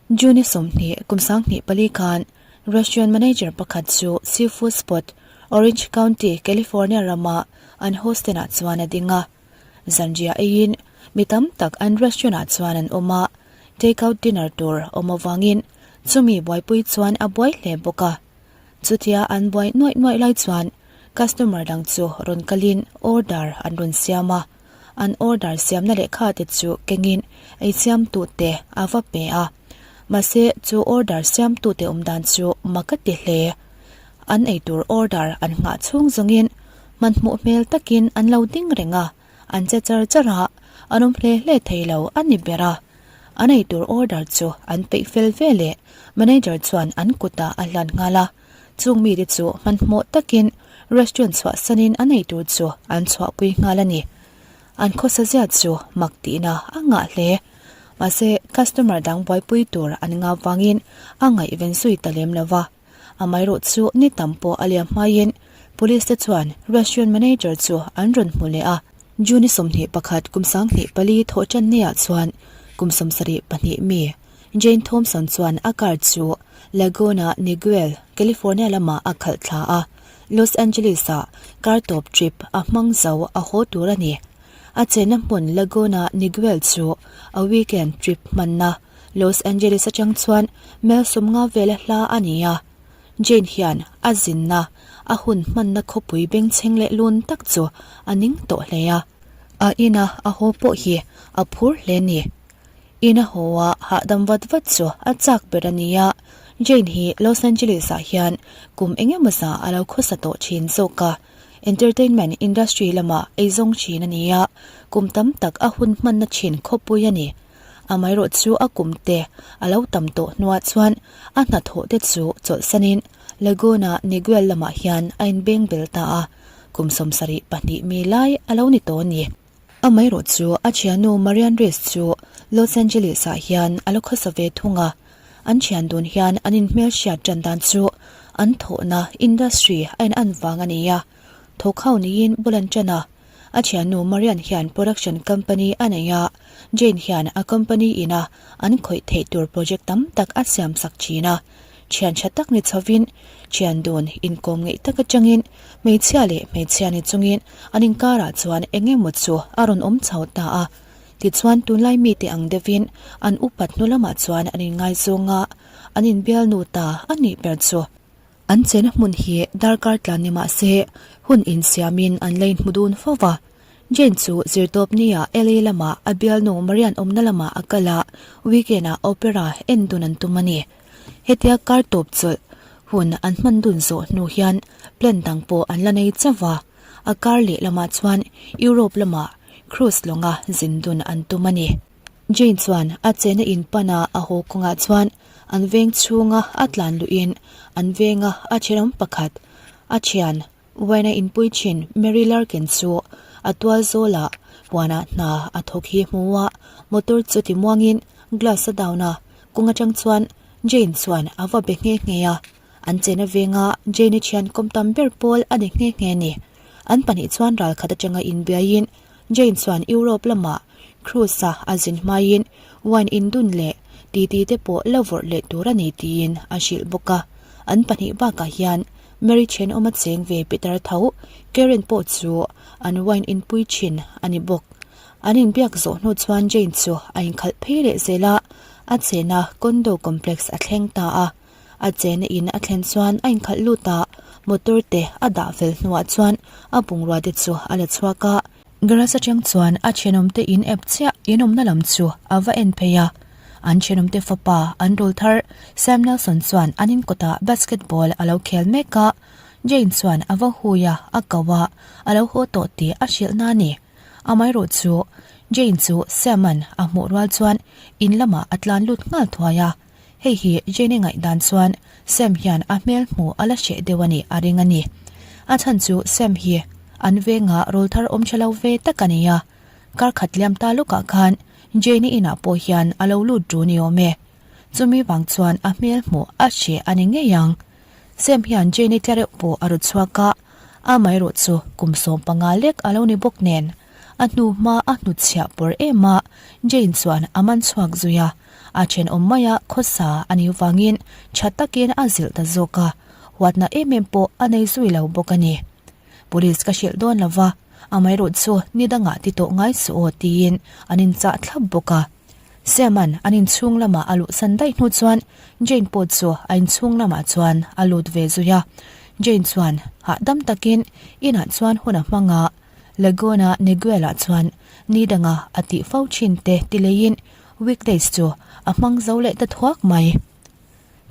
June 20 kum 24 khan restaurant manager pakhat chu seafood spot Orange County, California rama an hostel ah chuan a ding a. Zanriah eiin mi tam tak an restaurant ah chuan an awm a, take out dinner tur awm avangin chumi buaipui chuan a buai hle bawk a. Chutia an buai nuaih nuaih lai chuan customer dang chu rawn kalin order an rawn siam a, an order siamna lehkha te chu kengin ei siamtute a va pe a. Mahse chu order siamtute awm dan chu mak a ti hle. An eitur order an nghah chhung zawngin hmanhmawh hmel takin an lo ding reng a, an che char char a, an awm hle hle thei lo a ni ber a. An eitur order chu an peih fel ve leh manager chuan an kutah a hlan nghal a, chung mite chu hmanhmawh takin restaurant chhuahsanin an eitur chu an chhuahpui nghal a ni. An khawsa zia chu mak tihna a ngah hle. Mahse, customer dang buaipui tur an ngah vangin a ngaihven zui ta lem lo va. Amaherawh chu ni tam pawh a liam hmaiin Police te chuan restaurant manager chu an rawn hmu leh a. June 21 kum 24 thawh tan niah chuan kum 72 mi Jane Thompson chuan a car chu Laguna Niguel, California lamah a khalh thla a, Los Angeles-ah car tawp trip a hmang zo a haw tur a ni. A chenna hmun Laguna Niguel chu a weekend trip hmanna Los Angeles atang chuan mel sawmnga vela hla a ni a, Jane hian a zinna, a hun hmanna khawpui bengchheng leh lun tak chu a ning tawh hle a. A ina a haw pawh hi a phur hle ni. Ina haw a hahdam vat vat chu a chak ber a ni a, Jane hi Los Angeles ah hian kum eng emaw za a lo khawsa tawh thin zawk a, entertainment industry lama eizawng thin a ni a, kum tam tak a hun hmanna thin khawpui a ni. Amaherawh chu a kum te a lo tam tawh hnuah chuan a hnathawh te chu chawlhsanin Laguna Niguel lamah hian a inbeng bel ta a, kum 72 mi lai a lo ni tawh a ni. Amaherawh chu a thiannu Marian Rees chu Los Angeles ah hian a lo khawsa ve thung a, an thian dun hian an inhmelhriat tan dan chu an thawhna industry a in an vang a ni a, thawk ho niin bul an tan a. A thiannu Marian hian production company a nei a, Jane hian a company ina an khawih theih tur project tam tak a siam sak thin a. Thian tha tak ni chhovin, thian dun inkawm ngeih tak atangin hmeichhia leh hmeichhia ni chungin an inkarah chuan eng emaw chu a rawn awm chho ta a. Tichuan tunlai mite ang deuhin an upat hnu lamah chuan an inngaizawng a, an inbialnu ta a nih ber chu. An chena hmun hi darkar tlan ni mah se hun insiamin an la inhmu dun fo va. Jane chu zirtawp nia LA lamah a bialnu Marian awmna lamah a kal a, weekend ah opera en dun an tum a ni. Hetia kar tawp chawlh hun an hman dun zawh hnu hian plan dang pawh an la nei chauh va, a kar leh lamah chuan Europe lamah cruise lawnga zin dun an tum a ni. Jane chuan a chena in pan a a haw kawngah chuan an veng chhunga a tlan luhin an venga a thenawm pakhat a thian Wayne-a inpui thin Mary Larkin chu a tual zawlah huanah hna a thawk hi hmu a, motor chu ti muangin glass a down a, kawng atang chuan Jane chuan a va be nghe nghe a, an chena venga Jane-i thian kawm tam ber pawl a ni nghe nghe a ni. An pahnih chuan ral khat atanga inbiaiin Jane chuan Europe lamah cruise-a a zin hmaiin wine indun leh titi te pawh la vawrh leh tur a ni tiin a hrilh bawk a. An pahnih bakah hian Mary thenawma cheng ve Peter tho Karen pawh chu an wine inpui thin a ni bawk. An inbiak zawh hnu chuan Jane chu a inkhalh phei leh zel a, a chena condo complex a thleng ta a. A chena in a thlen chuan a inkhalh lut a, motor te a dah fel hnuah chuan a bungrua te chu a la chhuak a. Garage atang chuan a thenawm te in ep chiah in awmna lam chu a va en phei a. An thenawm te fapa an rawl thar Sam Nelson chuan an in kawtah basketball a lo khel mek a. Jane chuan a va hui a, a ko a, a lo haw tawh tih a hrilh na a ni. Amaherawh chu Jane chu Sam-a'n a hmuh rual chuan in lamah a tlan lut nghal thuai a. Hei hi Jane-i ngaihdan chuan Sam hian a hmel hmuh a la hreh deuh a nih a ring a ni. A chhan chu Sam hi an venga rawl thar awm tha lo ve tak a ni a, kar khat liam ta lawkah khan Jane-i inah pawh hian a lo lut ru ni awm e. Chumi vang chuan a hmel hmuh a hreh a ni ngei ang. Sam hian Jane-i tlareuh pawh a ru chhuak a, amaherawh chu kum 15 lek a lo ni bawk nen a hnu hma a hnutchhiah pawr em a, Jane chuan a man chhuak zui a. A thenawm maia khawsa a nih vangin tha takin a zilh ta zawk a, huatna em em pawh a nei zui lo bawk a ni. Police ka hrilh dawn lo va, amaherawh chu ni dangah ti tawh ngai suh aw tiin an inchah thlap bawk a. Sam-a'n an inchhung lamah a luhsan daih hnu chuan Jane pawh chu a inchhung lamah chuan a lut ve zui a. Jane chuan hahdam takin inah chuan hun a hmang a, Laguna Niguel-ah chuan ni danga a tih fo thin te ti leiin weekdays chu a hmang zo leh ta thuak mai.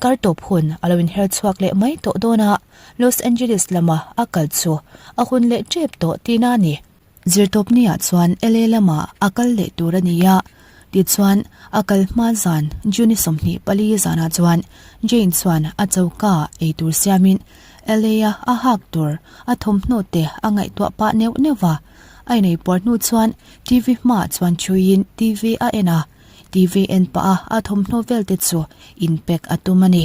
Kar tawp hun a lo inher chhuak leh mai tawh dawn a, Los Angeles lama a kal chu a hun leh tep tawh tihna a ni. Zirtawpniah chuan LA lamah a kal leh tur a ni a, tichuan a kal hma zan June 24 zanah chuan Jane chuan a choka eitur siamin LA-a a hak tur a thawmhnaw te a ngaihtuah pah neuh neuh va. A inei puar hnu chuan TV hmaah chuan thuiin TV a en a, TV en pah a a thawmhnaw vel te chu inpack a tum a ni.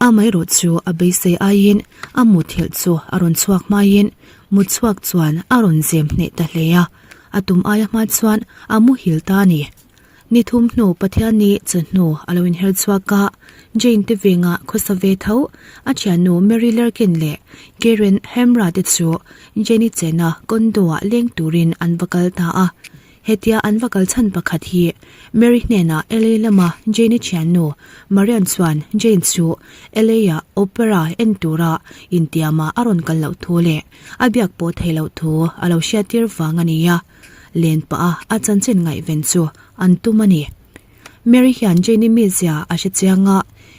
Amaherawh chu a beisei aiin a muthilh chu a rawn chhuak hmaiin mutchhuak chuan a rawn zem hneh ta hle a, a tum aia hma chuan a muhil ta a ni. Ni thum hnu Pathianni chawhnu a lo inher chhuak a, Jane te venga khawsa ve tho a thiannu Mary Larkin leh Karen Hamra te chu Jane-i chena condo-ah leng turin an va kal ta a. Hetia an va kal chhan pakhat hi Mary hnenah LA lama Jane-i thiannu Marian chuan Jane chu LA-ah opera en tura intiama a rawn kal loh thu leh a biak pawh theih loh thu a lo hriattir vang a ni a. Len pah a a chanchin ngaihven chu an tum a ni. Mary hian Jane-i mizia a hre chiang a,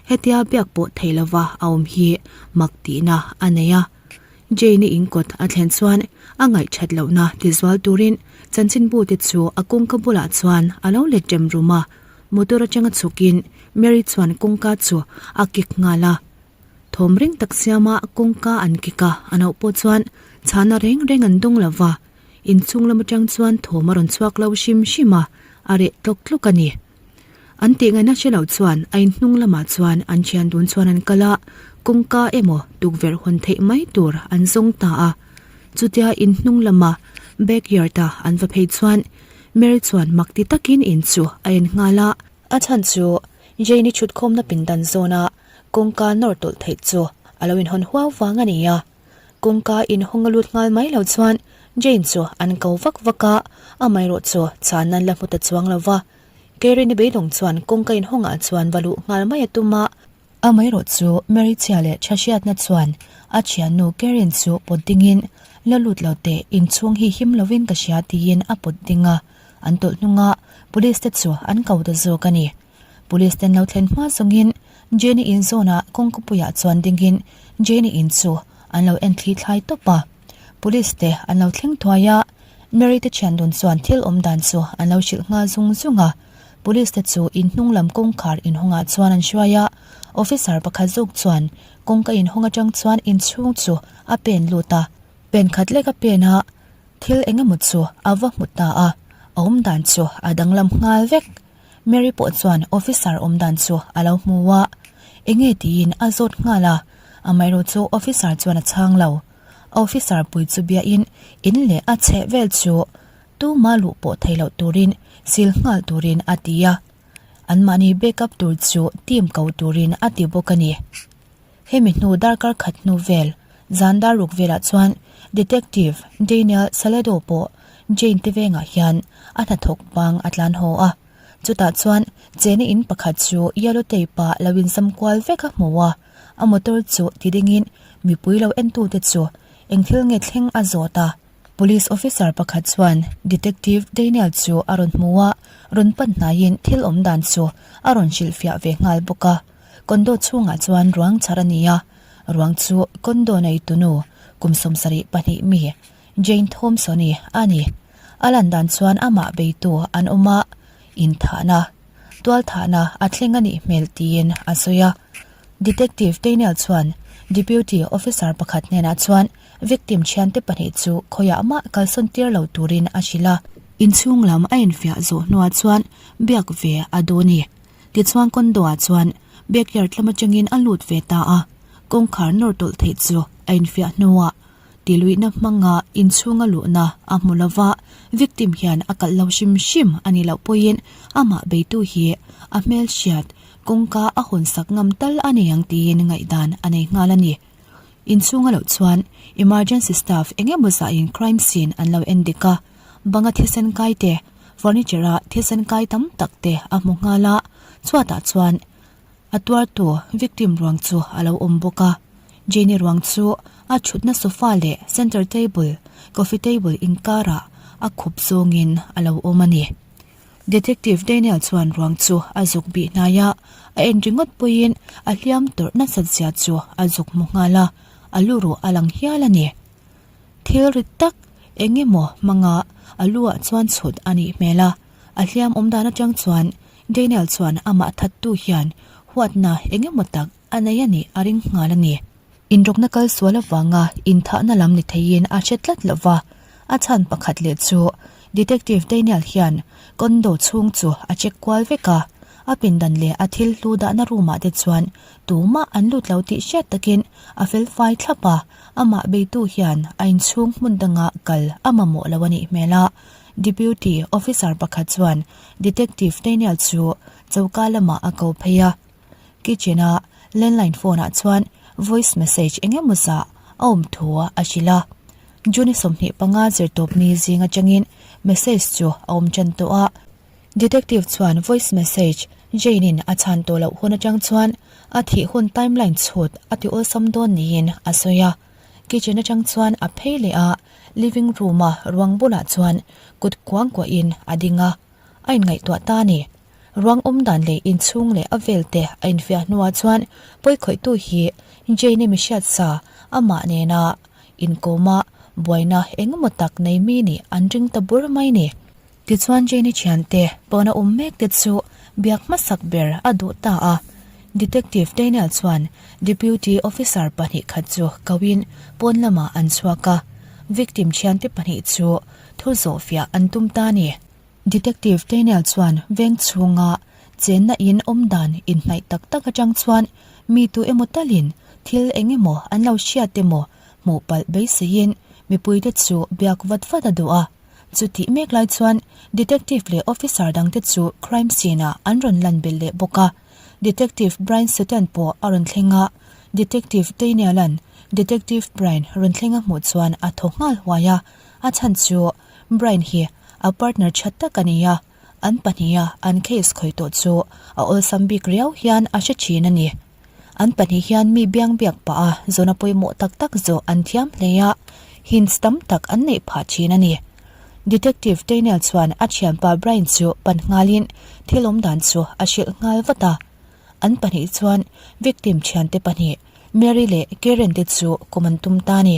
hetia biak pawh thei lova a awm hi mak tihna a nei a. Jane-i inkawt a thlen chuan a ngaihthat lohna tizual turin chanchinbu te chu a kawngka bulah chuan a lo let rem rum a, motor atanga chhukin Mary chuan kawngka chu a kik nghal a. Thawm reng tak siama kawngka an kik a, a nauh pawh chuan chhana reng reng an dawng lova. Inchhung lam atang chuan thawm a rawn chhuak lo hrim hrim a, a reh tlawk tlawk a ni. An tih ngaihna hre lo chuan a inhnung lamah chuan an thian dun chuan an kal a, kawngka emaw tukverh hawn theih mai tur an zawng ta a. Chutia inhnung lama backyard a an va phei chuan Mary chuan mak ti takin in chu a en nghal a. A chhan chu Jane-i chhutkhawmna pindan zawna kawngka nawr tawlh theih chu a lo inhawn huau vang a ni a. Kawngka inhawng a lut nghal mai lo chuan Jane chu an ko vak vak a, amaherawh chu chhan an la hmu ta chuang lo va. Karen-i beidawng chuan kawngka inhawngah chuan va luh nghal mai a tum a, amaherawh chu Mary chhia leh tha hriatna chuan a thiannu Karen chu pawt dingin, La lut lo teh, inchhung hi him lovin ka hria tiin a pawt ding a, an tawlh hnungah Police te chu an ko ta zawk a ni. Police ten lo thlen hma zawngin Jenny in zawnah kawngkapuiah chuan dingin Jenny in chu an lo en thli thlai tawp a. Police te an lo thleng thuai a, Mary te thian dun chuan thil awm dan chu an lo hrilh nghal zung zung a. Police te chu in hnung lam kawngkhar inhawngah chuan an hruai a, officer pakhat zawk chuan kawngka inhawng atang chuan inchhung chu a pen lut a, pen khat lek a pen a, thil eng emaw chu a va hmu ta a, a awm dan chu a danglam nghal vek. Mary pawh chuan officer awm dan chu a lo hmu a, enge tiin a zawt nghal a, amaherawh chu officer chuan a chhang lo. A officer pui chu biain in leh a chheh vel chu tuma luh pawh thei loh turin sil nghal turin a ti a, anmahni backup tur chu team ko turin a ti bawk a ni. Hemi hnu darkar khat hnu vel zan dar ruk velah chuan Detective Daniel Saledo pawh Jane te vengah hian a hnathawk bang a tlan haw a. Chutah chuan chena in pakhat chu yellow tape ah lo inzam kual vek a hmu a, a motor chu ti dingin mipui lo entute chu eng thil nge thleng a zawt a. Police officer pakhat chuan Detective Daniel chu a rawn hmu a, rawn pan hnaiin thil awm dan chu a rawn hrilhfiah ve nghal bawk a. Condo chhungah chuan ruang chhar a ni a, ruang chu condo neitunu kum 72 mi Jane Thompson-i a ni. A lan dan chuan amah beitu an awm a, inthahna, tualthahna a thleng a nih hmel tiin a sawi a. Detective Daniel chuan Deputy Officer pakhat hnenah chuan victim thiante pahnih chu khawiah mah kalsawn tir lo turin a hrilh a. Inchhung lam a infiah zawh hnuah chuan biak ve a duh a ni. Tichuan condo-ah chuan backyard lam atangin a lut ve ta a, kawngkhar nawr tawlh theih chu a infiah hnuah. Tiluihna hmanga inchhunga luhna a hmu lova, victim hian a kalh lo hrim hrim a nih loh pawhin amah beitu hi a hmelhriat kawngka a hawnsak ngam tal a nei ang tiin ngaihdan a nei nghal a ni. Inchhunga loh chuan emergency staff eng emaw zahin crime scene an lo en dik a, banga thisen kai te, furniture-a thisen kai tam tak te a hmu nghal a, chhuatah chuan A tuartu, victim, ruang chu a lo awm bawk a. Jane-i ruang chu a thutna sofa leh center table, coffee table inkarah a khup zawngin a lo awm a ni. Detective Daniel chuan ruang chu a zuk bih hnai a, a en ringawt pawhin a hliam tawrh nasat zia chu a zuk hmu nghal a, a lu ruh a lang hial a ni. Thil rit tak eng emaw hmanga a lu ah chuan chhut a nih hmel a, a hliam awm dan atang chuan Daniel chuan amah thattu hian huatna eng emaw tak a nei a nih a ring nghal a ni. Inrawkna kal sual avanga inthahna lam ni theiin a hre tlat lo va, a chhan pakhat leh chu Detective Daniel hian condo chhung chu a check kual vek a, a pindan leh a thil hlu dahna room ah te chuan tumah an lut lo tih hriat takin a fel fai thlap a, amah beitu hian a inchhung hmun danga kal a mamawh lo a nih hmel a. Deputy Officer pakhat chuan Detective Daniel chu choka lamah a ko phei a. Kitchen-a landline phone-ah chuan voice message eng emaw zah a awm thu a hrilh a. June 25 zirtawp ni zing atangin message chu a awm tan tawh a. Detective chuan voice message Jane-in a chhan tawh loh hun atang chuan a thih hun timeline chhut a ti awlsam dawn niin a sawi a. Kitchen atang chuan a phei leh a, living room-a ruang bulah chuan kut kuang kuahin a ding a, a inngaihtuah ta a ni. Ruang awm dan leh inchhung leh a vel te a infiah hnuah chuan pawikhawihtu hi Jane-i mihriat sa amah nena inkawma buaina engemaw tak nei mi nih an ring ta bur mai ni. Tichuan Jane-i thiante pawna awm mek te chu biak hmasak ber a duh ta a. Detective Daniel chuan Deputy Officer 2 khat chu koin pawn lamah an chhuak a, victim thiante pahnih chu thu zawhfiah an tum ta a ni. Detective Daniel chuan veng chhunga chenna in awm dan inhnaih tak tak atang chuan mi tu emaw talin thil eng emaw an lo hriat emaw hmuh palh beiseiin mipuite chu biak vat vat a duh a. Chutih mek lai chuan Detective leh Officer dangte chu crime scene ah an rawn lan belh leh bawk a. Detective Brian Sutton pawh a rawn thleng a, Detective Daniel-a'n Detective Brian rawn thleng a hmuh chuan a thaw nghal huai a, a chhan chu Brian hi a partner tha tak a ni a, an pahniha an case khawih tawh chu a awlsam bik riau hian a hre thin a ni. An pahnih hian mi biang biak pah a zawna pawimawh tak tak zawh an thiam hle a, hints tam tak an neih phah thin a ni. Detective Daniel chuan a thianpa Brian chu pan nghalin thil awm dan chu a hrilh nghal vat a. An pahnih chuan victim thiante pahnih Mary leh Karen te chu kum an tum ta a ni.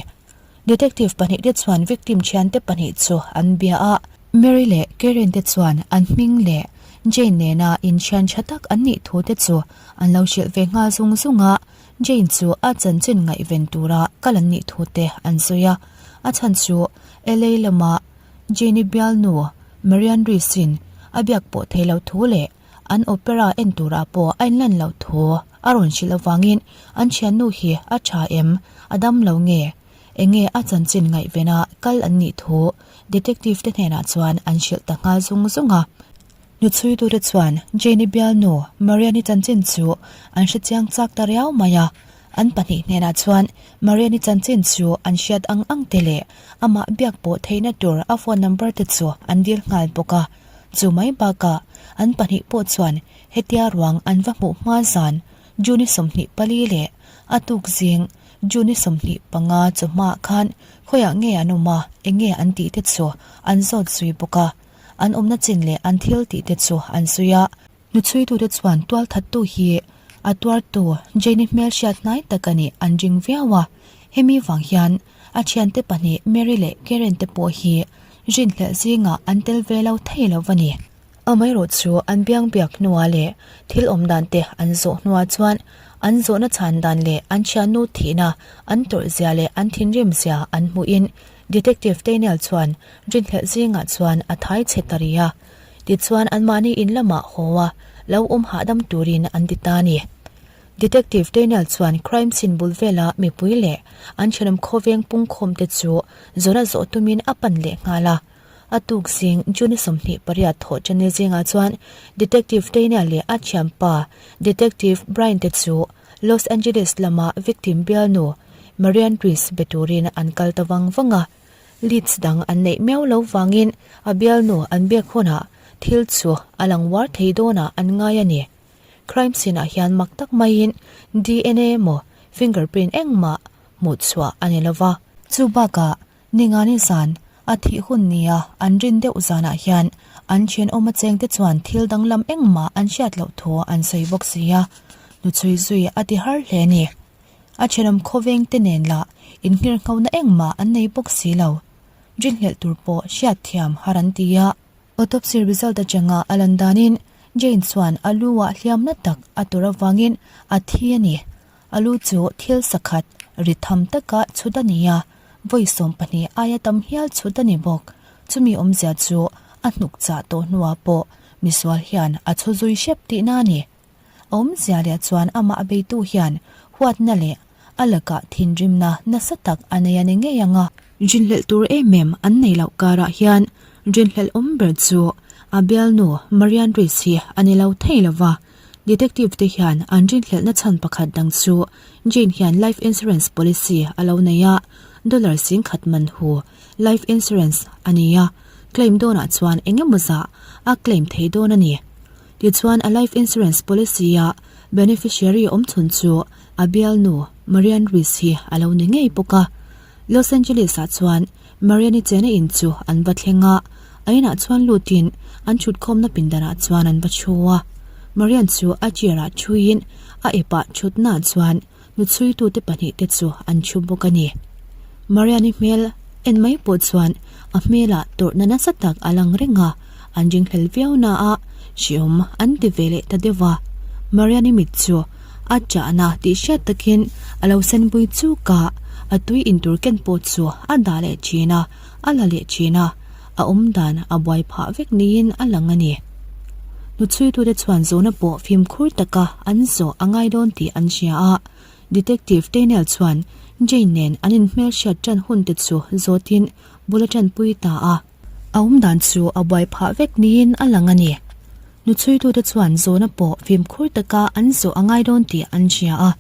Detective pahnih te chuan victim thiante pahnih chu an bia a. Mary leh Karen te chuan an hming leh Jane nena inthian tha tak an nih thu te chu an lo hrilh ve nghal zung zung a, Jane chu a chanchin ngaihven tura kal an nih thu te an sawi a. A chhan chu LA lama Jane-i bialnu Marian Reese-in a biak pawh thei lo thu leh an opera en turah pawh a inlan loh thu a rawn hrilh avangin an thiannu hi a tha em, a dam lo nge? Enge a chanchin ngaihvena kal an nih thu Detective te hnenah chuan an hrilh ta nghal zung zung a. Hnuchhuitute chuan Jane-i bialnu Marian-i chanchin chu an hre chiang chak ta riau mai a. An pahnih hnenah chuan Marian-i chanchin chu an hriat ang ang te leh amah biak pawh theihna tur a phone number te chu an dil nghal bawk a. Chu mai bakah an pahnih pawh chuan hetia ruang an va hmuh hma zan June 24 leh a tuk zing June 25 chawhmaah khan khawiah nge an awm a, eng nge an tih te chu an zawt zui bawk a. An awmna chin leh an thil tih te chu an zui a. Hnuchhuitute chuan tualthattu hi a tuartu Jane-i hmelhriat hnai tak a nih an ring viau a. Hemi vang hian a thiante pahnih Mary leh Karen te pawh hi rinhlelh zingah an tel ve lo thei lo va ni. Amaherawh chu an biang biak hnuah leh thil awm dan te an zawh hnuah chuan an zawhna chhan dan leh an thiannu thihna an tawrh zia leh an thinrim zia an hmuhin Detective Daniel chuan rinhlelh zingah chuan a thai chhe ta rih a. Tichuan anmahni in lamah haw a, lo awm hahdam turin an ti ta a ni. Detective Daniel chuan crime scene bul vela mipui leh an thenawm khawveng pungkhawm te chu zawna zawh tumin a pan leh nghal a. A tuk zing June 28 thawh channel zingah chuan Detective Daniel leh a thianpa Detective Brian te chu Los Angeles lama victim bialnu Marian Reese be turin an kal ta vang vang a. Leads dang an neih miau lo vangin a bialnu an biak hunah thil chu a lang uar thei dawnah an ngai a ni. Crime scene ah hian mak tak maiin DNA emaw fingerprint engmah hmuh chhuah a ni lova. Chu bakah Ningani zan a thih hun nia an rin deuh zanah hian an thenawm a chengte chuan thil danglam engmah an hriat loh thu an sawi bawk si a, hnuchhui zui a ti har hle a ni. A thenawm khawveng te nen lah inngirhnghona engmah an nei bawk si lo. Rinhlelh tur pawh hriatthiam har an ti a. Autopsy result atanga a lan danin Jane chuan a lu ah hliamna tak a tur avangin a thi a ni. A lu chu thil sakhat ri tham taka chhut a ni a, vawi 12 aia tam hial chhut a ni bawk. Chumi awmzia chu a hnuk chah tawh hnuah pawh misual hian a chhu zui hrep tihna a ni. A awmzia leh chuan amah beitu hian huatna leh a lakah thinrimna nasa tak a nei a ni ngei ang a. Rinhlelh tur em em an nei loh karah hian rinhlelh awm ber chu a bialnu Marian Reese hi a ni lo thei lo va. Detective te hian an rinhlelhna chhan pakhat dang chu Jane hian life insurance policy a lo nei a, dollar 10,000 man hu life insurance a nei a, claim dawnah chuan eng emaw zah a claim thei dawn a ni. Tichuan a life insurance policy a beneficiary awm chhun chu a bialnu Marian Reese hi a lo ni ngei bawk a. Los Angeles ah chuan Marian-i chena in chu an va thleng a, a inah chuan lutin an thutkhawmna pindanah chuan an va thu a. Marian chu a chair ah thuin a epah thutnaah chuan Hnuchhuitute pahnihte chu an thu bawk a ni. Mariani hmel en mai pawh chuan a hmelah tawrhna nasa tak a lang reng a, an ringhlel viau na a, hreawm an ti ve leh ta deuh a. Mariani mit chu a chahna tih hriat takin a lo sen bui chuk a, a tui intur ken pawh chu a dah leh thin a, a la leh thin a, a awmdan a buai phah vek niin a lang a ni. Hnuchhuitute chuan zawhna pawh fimkhur taka an zawh a ngai dawn tih an hria a, Detective Daniel chuan Jane nen an inhmelhriat ṭan hunte chu zawtin bul a ṭanpui ta a. A awmdan chu a buai phah vek niin a lang a ni. Hnuchhuitute chuan zawhna pawh fimkhur taka an zawh a ngai dawn tih an hria a,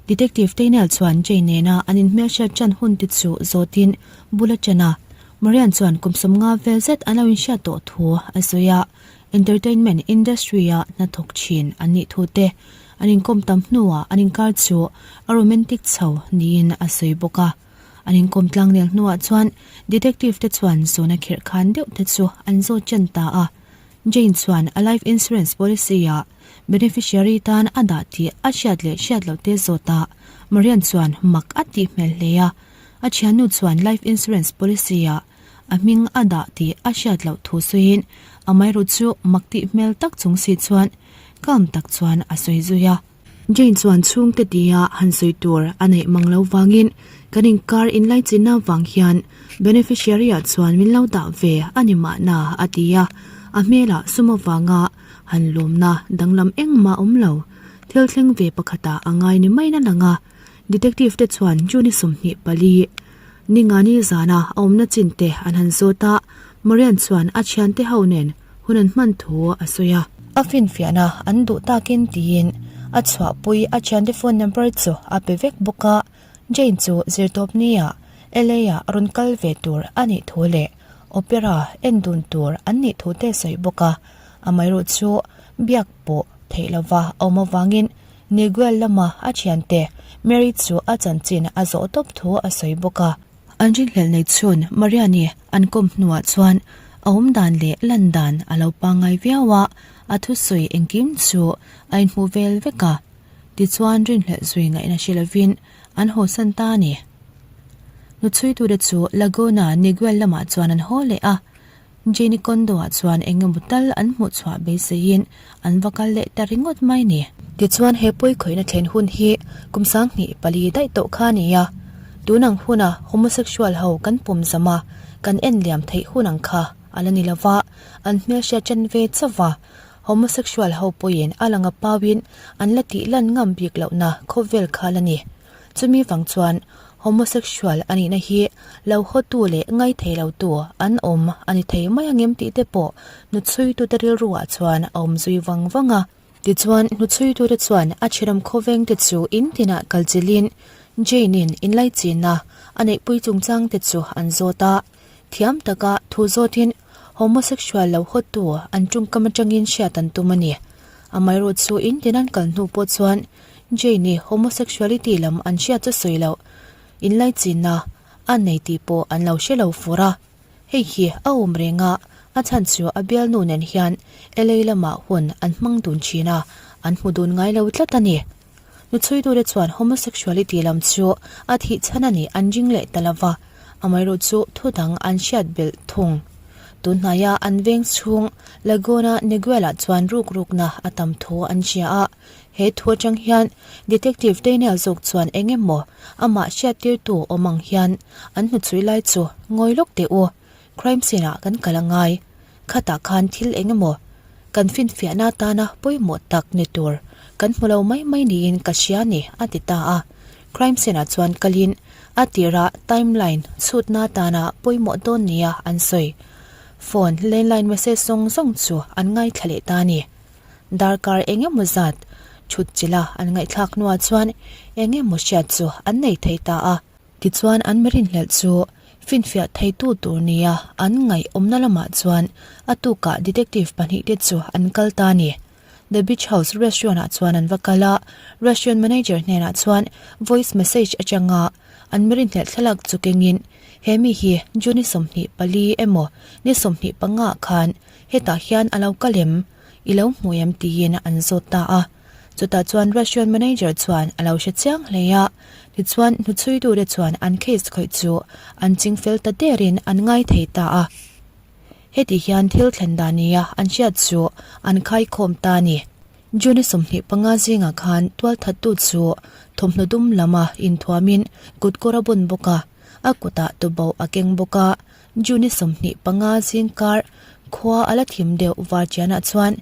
Detective Daniel chuan Jane nena an inhmelhriat ṭan hunte chu zawtin bul a ṭan a. Marian chuan kum 50 vel zet an lo inhriat tawh thu a sawi a, entertainment industry-a hnathawk thin an nih thu te, an inkawm tam hnuah an inkar chu a romantic chho niin a sawi bawk a. An inkawm tlangnel hnuah chuan detective te chuan zawhna khirh khan deuh te chu an zawt chen ta a. Jane chuan a life insurance policy-ah beneficiary tan a dah tih a hriat leh hriat loh te zawt a, Marian chuan mak a tih hmel hle a. A thiannu chuan life insurance policy-ah a hming a dah tih a hriat loh thu sawiin a mairu chu mak tih hmel tak chung si chuan calm tak chuan a sawi zui a. Jane chuan chhungte tia han sawi tur a neih mang lo vangin kan inkar inlaichinna vang hian beneficiary-ah chuan min lo dah ve a ni mahna a ti a, a hmelah sum avanga han lawmna danglam engmah awm lo thil thleng ve pakhatah a ngai ni maiin a lang a. Detective te chuan June 24, Ningani zana a awmna chin te an han zawt a, Marian chuan a thiante ho nen hun an hman thu a sawi a. A finfiahna an duh takin tiin a chhuahpui a thiante phone number chu a pe vek bawk a, Jane chu zirtawp nia LA ah rawn kal ve tur a nih thu leh opera en dun tur an nih thu te sawi bawk a, amaherawh chu biak pawh theih lova a awm avangin Niguel lama a thiante Mary chu a chanchin a zawh tawp thu a sawi bawk a. An rinhlelh nei chhun Mariani an kawm hnuah chuan a awm dan leh lan dan a lo pangngai viau a, a thusawi engkim chu a inhmuh vel vek a. Tichuan rinhlelh zui ngaihna hre lovin an hawsan ta a ni. Hnuchhuitute chu Laguna Niguel lamah chuan an haw leh a. Jenny Kondo-ah chuan eng emaw tal an hmuh chhuah beiseiin an va kal leh ta ringawt mai ni. Tichuan he pawikhawihna thlen hun hi kum 24 daih tawh kha a ni a, tun ang huna homosexual ho kan pawm zam a, kan en liam theih hun ang kha a la ni lo va, an hmelhriat ṭan ve chauh va. Homosexual ho pawhin a lang a pauin an la tih lan ngam bik lohna khawvel kha la ni. Chumi vang chuan homosexual a nihna hi lo hawtu leh ngaithei lotu an awm a ni thei mai angem tih te pawh hnuchhuitute rilruah chuan a awm zui vang vang a. Tichuan, hnuchhuitute chuan a thiram khawveng te chu in tinah kal chilhin Jane-in inlaichinna a neihpui chungchang te chu an zawt a. Thiam taka thu zawtin homosexual lo hawtu an tawngkam atangin hriat an tum a ni. Amaherawh chu in tin an kal hnu pawh chuan Jane-i homosexuality lam an hriat chu sawi loh inlaichinna a nei tih pawh an lo hre lo fur a. Hei hi a awm reng a, a chhan chu a bialnu nen hian LA lamah hun an hmang dun thin a, an hmu dun ngai lo tlat a ni. Nuchhuitute chuan homosexuality lam chu a thih chhan a nih an ring leh ta lo va, amaherawh chu thu dang an hriat belh thung. Tunhnaia an veng chhung Laguna Niguel-ah chuan ruk rukna a tam thu an hria a, he thu atang hian Detective Daniel zawk chuan eng emaw amah hriattirtu awm ang hian an hnuchhui lai chu ngawi lawk teh u, crime scene-ah kan kal a ngai. Khatah khan thil eng emaw kan finfiahna atana pawimawh tak ni tur kan hmu lo mai mai niin ka hria ni a ti ta a. Crime scene-ah chuan kalin a tirah timeline chhutna atana pawimawh dawn nia an sawi. Phone landline message zawng zawng chu an ngaithla leh ta a ni. Darkar eng emaw zat thut chilha an ngaihthlak hnuah chuan eng emaw hriat chu an nei thei ta a. Tichuan an mirinhlelh chu finfiah theitu tur nia an ngaih awmna lamah chuan a tukah detective pahnihte chu an kal ta a ni. The Beach House restaurant ah chuan an va kal a, restaurant manager hnenah chuan voice message atanga an mirinhlelh thlalak chu kengin he mi hi June ni 24 emaw ni 25 ah khan hetah hian a lo kal em? I lo hmu em? tiin an zawt ta a. Chutah chuan restaurant manager chuan a lo hre chiang hle a, tichuan hnuchhuitute chuan an case khawih chu an ching fel ta derin an ngai thei ta a. Heti hian thil thlen dan nia an hriat chu an khaikhawm ta a ni. June 25 zingah khan tualthattu chu thawmhnaw dum lama inthuamin kutkawr a bun bawk a, a kutah tuboh a keng bawk a. June 25 zingkar khua a la thim deuh varchianah chuan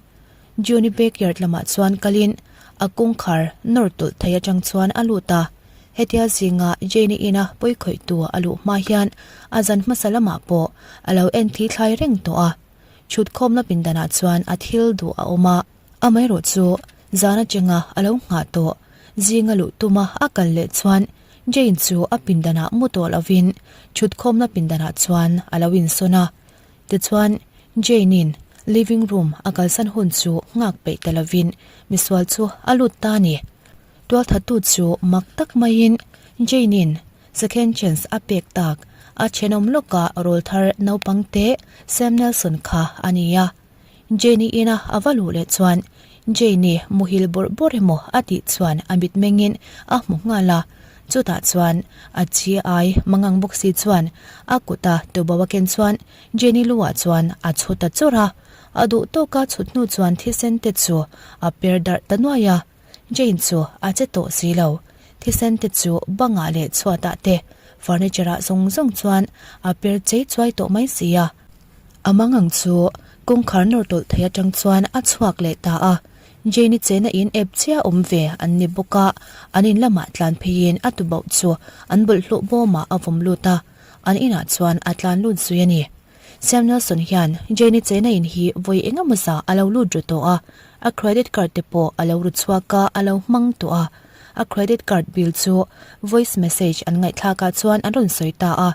June backyard lamah chuan kalin a kawngkhar nawr tawlh thei atang chuan a lut a. Hetia zinga Jane-i ina pawikhawihtu a luh hma hian a zan hmasa lamah pawh a lo en thi thlai reng tawh a. Chhutkhawmna pindanah chuan a thil duh a awm a. Amaherawh chu zan atanga a lo nghah tawh zinga luh tuma a kal leh chuan Jane chu a pindanah mu tawh lovin chhutkhawmna pindanah chuan a lo insawn a. Tichuan, Jane-in living room a kalsan hun chu nghak peih ta lovin misual chu a lut ta a ni. Tualthattu chu mak tak maiin Jane-in second chance a pek tak a thenawm lawka rawlthar naupang te Sam Nelson kha a ni a. Jane-i ina a va luh leh chuan Jane-i muhil bawrh bawrh emaw a tih chuan a mitmengin a hmu nghal a, chutah chuan a chi ai mangang bawk si chuan a kuta tuboh a ken chuan Jane-i luah chuan a chhu ta chawrh a, a duh tawka chhut hnu chuan thisen te chu a per darh ta nuai a, Jane chu a che tawh si lo, thisen te chu bangah leh chhuatah te furniture ah zawng zawng chuan a per chei chuai tawh mai si a. A mangang chu kawngkhar nawr tawlh thei atang chuan a chhuak leh ta a, Jane-i chena in ep chiah awm ve an ni bawk a, an in lamah tlan pheiin a tuboh chu an bawlhhlawh bawmah a vawm lut a, an inah chuan a tlan lut zui a ni. Sam Nelson hian Jane-i chena in hi vawi eng emaw zah a lo lut ru tawh a, a credit card te pawh a lo ru chhuak a, a lo hmang tawh a. A credit card bill chu voice message an ngaihthlakah chuan an rawn sawi ta a.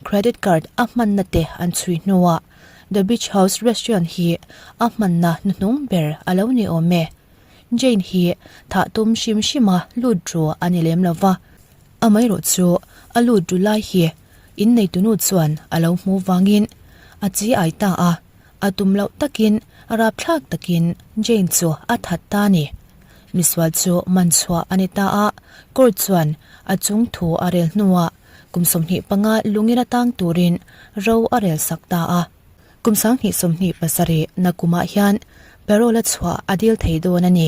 Credit card a hmanna te an chhui hnuah The Beach House Restaurant hi a hmanna hnuhnung ber a lo ni awm e. Jane hi thah tum hrim hrima lut ru a ni lem lo va, amaherawh chu a lut ru lai hi inneitunu chuan a lo hmu vangin a chi ai ta a, a tum loh takin rapthlak takin Jane chu a that ta a ni. Misual chu man chhuah a ni ta a, court chuan a chung thu a rel hnuah Kum 25 lungin a tang turin ro a rel sak ta a. Kum 2027 na kumah hian parole a chhuah a dil thei dawn a ni.